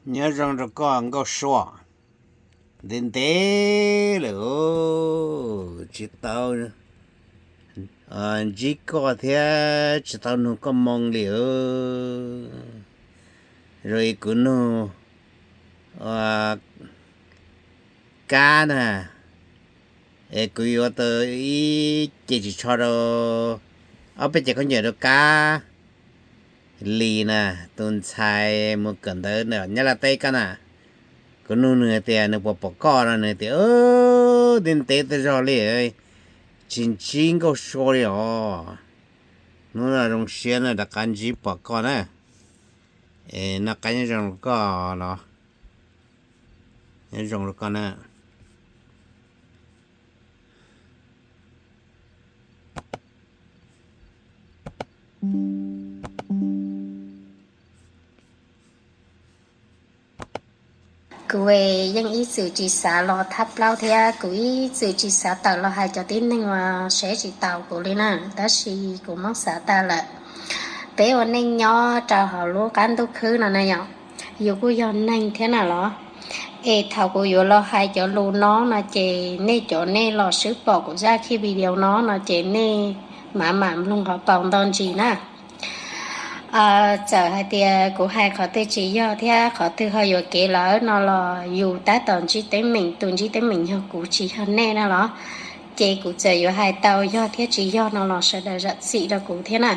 Nyob zoo rau koj Nkauj Sua. Ntev ntev lawm tsis tau ntsib koj thiab tsis tau nug koj moo li. Zoo li kuv nug kab na, es kuv yuav tau ib ce ris tsho rau, ob peb ce khaub ncaws rau kab Lis na, tus ntxhais mus kawm ntawv nyob Nyab Laj teb kab na. Kuv nug nws tias nws puas pom koj no, nws tias ntev ntev tau zog li tsis ntsib Nkauj Sua li os. Hnub no zoo siab no rov qab ntsib pom koj na. Es noj qab nyob zoo koj los, nyob zoo rau koj na. Kuv yeej ib txwm tsis xav los thab plaub thiab kuv ib txwm tsis xav tawm los hais cov tib neeg uas saib tsis taus kuv li na, tab sis kuv muab xav tag lawm. Peb ua neej nyob rau hauv lub qab ntuj khwb no na yom, yus kuj yog neeg thiab na los. Es thaum kuv yuav los hais cov lus no no ces nej cov nej los swb pom kuv zaj video no no ces nej mam mam mloog qhov paus nto ntsis na. Txawm hais tias kuv hais qhov twg tsis yog thiab qhov twg ho yuam kev lawm no los yus tab tom ntsib teeb meem, tus ntsib teeb meem yog kuv tsis yog nej na los. Ces kuv txawm yuav hais tau yog thiab tsis yog no los sawv daws zam txim rau kuv thiab na.